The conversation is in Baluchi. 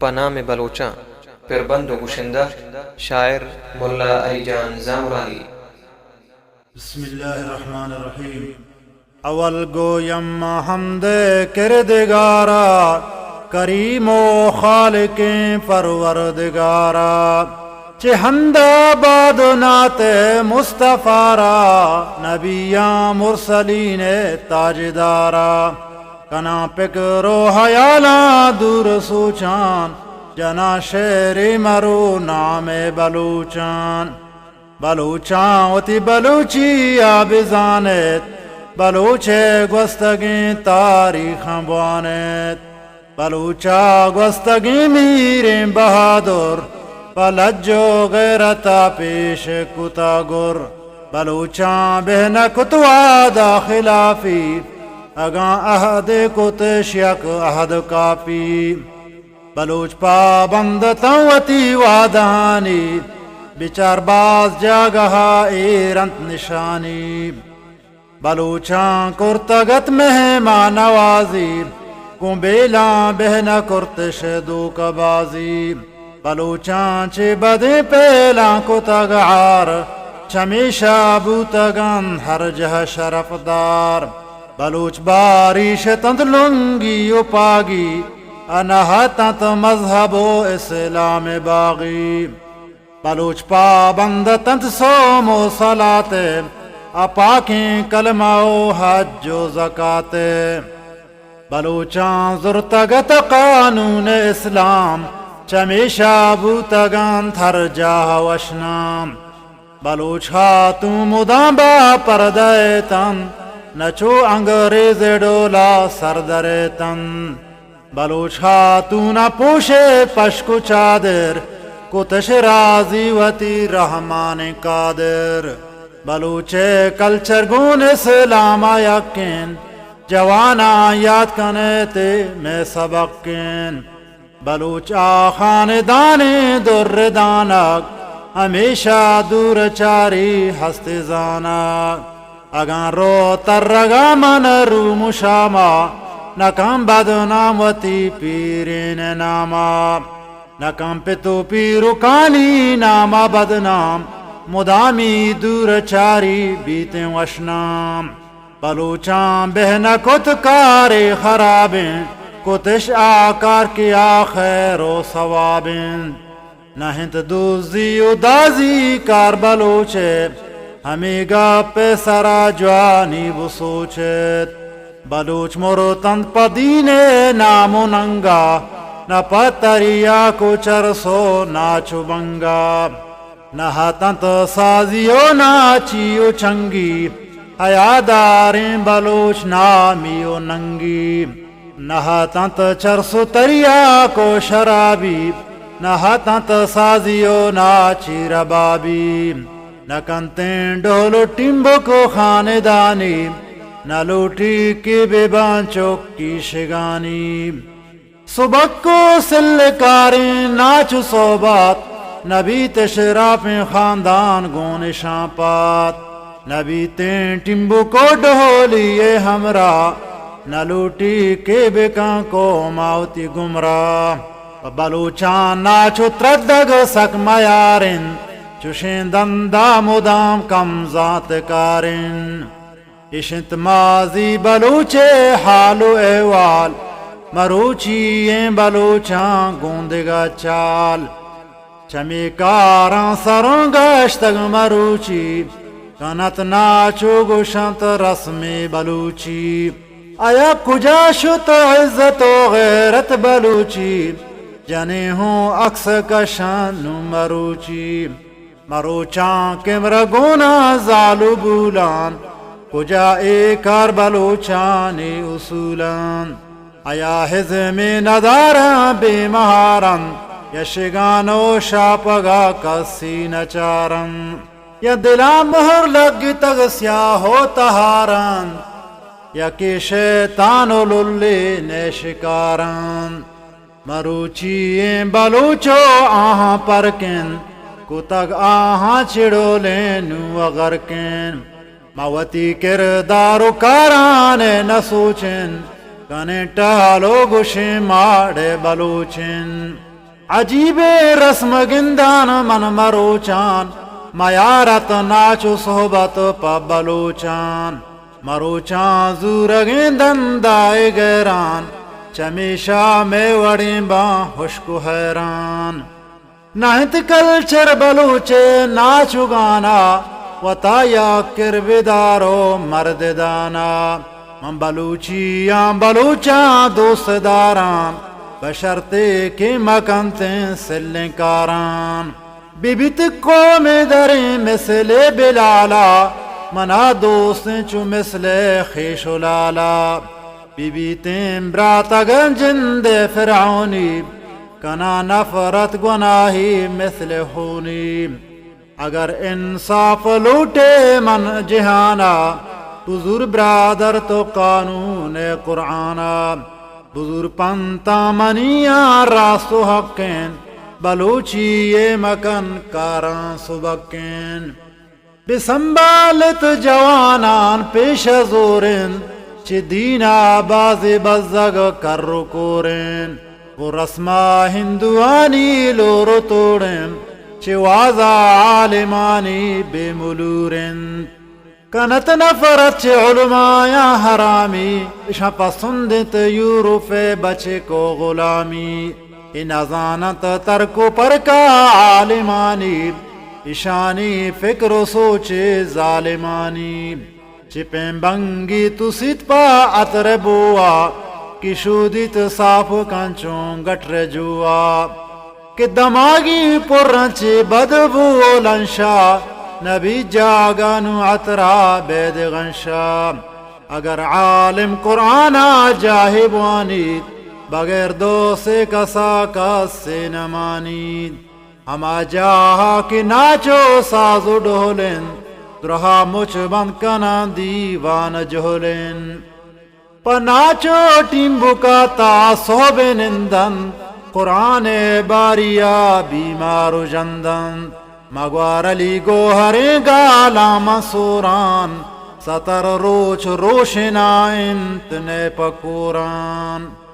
پہ نام بلوچاں۔ پربند و گشندہ شاعر ملا علی جان زامرانی۔ بسم اللہ الرحمن الرحیم۔ اول گویم ما حمد کردگارا، کریم و خالقیں پروردگارا۔ چہ حمدا بعد نعت مصطفی را، نبیاں مرسلین تاجدارا۔ کناں پکر و حیالاں دور سوچان، جناں شعرے مرو نام بلوچان۔ بلوچاں وتی بلوچی ءَ بزانت، بلوچ ءِ گوستگیں تاریخاں بوانت۔ بلوچ ءِ گوستگیں میریں بہادر، پہ لج و غیرت ءَ پیش کتا گر۔ بلوچاں بہ نہ کت وعدہ خلافی، اگاں عہد کتش یک عہد کافی۔ بلوچ پابند اتاں وتی وعدہانی، بچار باز جاگہا ایر انت نشانی۔ بلوچاں کرتگ ات مہمان نوازی، گوں بیلاں بہ نہ کرتش دوکہ بازی۔ بلوچاں چہ بدیں پیلاں کتگ عار، چمیشا بوتگ انت ہر جہ شرفدار۔ بلوچ باری شت انت لنگی و پاگی، ءُ نہ اتنت مذہب و اسلام باغی۔ بلوچ پابند اتنت صوم و صلات ءَ، پاکیں کلمہ و حج و زکات ءَ۔ بلوچاں زرتگ ات قانون اسلام، چمیشا بوتگ انت ہر جاہ وشنام۔ بلوچ خاتون مدام با پردہ اتنت، نہ چو انگریز ڈولا سر در اتنت۔ بلوچ خاتون ءَ پوشے پشک و چادر، کتش راضی وتی رحمان قادر۔ بلوچ ءِ کلچر گون اسلام ءَ یکین، جواناں یات کن ات مئے سبقین۔ بلوچ آ خاندانیں در دانگ، ہمیشہ دور چاری ہست زانگ۔ اگاں رو ترگا من روم و شاما، نکن بدنام وتی پیرین ناما۔ نکن پت و پیرکانی ناما بدنام، مدامی دور چاری بیتیں وشنام۔ بلوچاں بہ نہ کت کارے خرابیں، کتش آ کار کہ آ خیر و ثوابیں۔ نہ انت دزی و دازی کار بلوچ ءِ، ہمے گپ ءِ سرا جوانی بسوچت۔ بلوچ مرتنت پہ دین ءِ نام و ننگا، نہ پہ تریاک و چرس و ناچ و بنگا۔ نہ اتنت سازی و ناچی و چنگی، حیاداریں بلوچ نامی و ننگی۔ نہ اتنت چرس و تریاک و شرابی، نہ اتنت سازی و ناچی ربابی۔ نہ کنتیں ڈول و ٹیمبک و خاندانی، نہ لوٹی کہ بہ باں چکی شگانی۔ سبک و سلکاریں ناچ و صحبت، نہ بیت اشرافیں خاندان گون اشاں پات۔ نہ بیتیں ٹیمبک و ڈہولی ءِ ہمراہ، نہ لوٹی کہ بکن قوم ءَ وتی گمراہ۔ پہ بلوچاں ناچ و تردگ سک میار انت، چوشیں دندا مدام کم زانتکار انت۔ اش انت ماضی بلوچ ءِ حال و احوال، مروچی ایں بلوچاں گوں دگہ چال۔ چمے کاراں سروں گشتگ مروچی، کنت ناچ و گوشنت رسم بلوچی۔ آیا کجا شت عزت و غیرت بلوچی؟ جنیں ہوں عکس کشن نوں مروچی۔ مروچاں کمرہ گوناں زال و بولان، کجا اے کار بلوچانی اصولان؟ آیا ہزمے نداراں بے مہاران، یا شگان و شاپگا کسی نچاران؟ یا دلاں مہر لگتگ سیاہ و تہاران، یا کہ شیطان و للے نشکاران؟ مروچی ایں بلوچ و آہاں پرکن، کتگ آہاں چڑولیں نوں و غرکن۔ ما وتی کردار و کاران ءَ نہ سوچن، کنیں ٹہل و گوشیں ماڑ ءِ بلوچن۔ عجیبیں رسم گندان من مروچان، میارت ناچ و صحبت پہ بلوچان۔ مروچاں زورگیں دندائے گیران، چمیشا مئے وڑیں باں ہشک و حیران۔ نہ انت کلچر بلوچے ناچ و گانا، وتا یک کر بدار و مرد دانا۔ من بلوچی آں، بلوچاں دوست داراں، بشرطے کہ مکنتیں سلیں کاراں۔ ببیت قوم دریں مثل بلالا، منا دوستیں چو مثل خیش و لالا۔ ببیتیں برات اگاں جند فرعونی، کنا نفرت گناہی مثل ہونی۔ اگر انصاف لوٹے من جہانا، بزور برادر تو قانون قرآنا۔ بزور پنتا منیاں راست و حقیں، بلوچی اے مکن کاراں سبکیں۔ بہ سنبالت جوانان پیش زورن، چہ دینا بازی بزگ کر و کورن۔ و رسما ہندوانی لور و توڑن، چہ وازا عالمانی بے ملورن۔ کنت نفرت چہ علمایاں حرامی، اشاں پسند انت یورپ ء بچک و غلامی۔ اے نزانت ترک و پرکا عالمانی، اشانی فکر و سوچ ظالمانی۔ چہ پیم بنگی تسیت پہ عطر بوا، کہ شودیت صاف کن چون گٹر جوا۔ کہ دماگی پرن چہ بدبو و لنشا، نبی جاگہ نوں عطرا بید غنشا۔ اگر عالم قرآنا جاہے بوانیت، بغیر دو سے کسا کس سے نمانیت۔ ہما جاہا کہ ناچ و ساز و ڈہل انت، درہا مچ بند کناں دیوان جہل انت۔ پہ ناچ و ٹیمبوکا تا سہب نندنت، قرآن باریا بیمار و ژندنت۔ مگوار علی گوہریں گالاں من سوران، ستر روچ روشنا انت نئے پہ کوران۔